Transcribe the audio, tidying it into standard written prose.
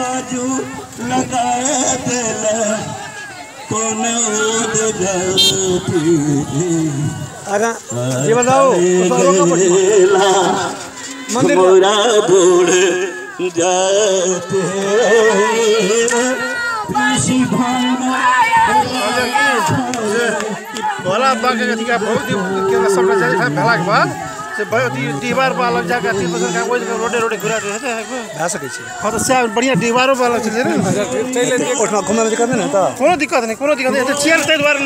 आजू लगाए दिल कौन गलती। ये बताओ मंदिर मोरा बूढ़ जाते भोला बाबा के बहुत सब भेला के बाद से दीवार पर अलग जाके अथी पसंद का ओइ रोडे रोडे घुरा दे छै भए सकै छै। हां त सएह बढ़िया दीवारो पर अलग छै ने। ओठमा घुमय मे दिक्कत नहि ने त? कोनो दिक्कत नहि, कोनो दिक्कत नहि। चेयर ताहि दुआरे।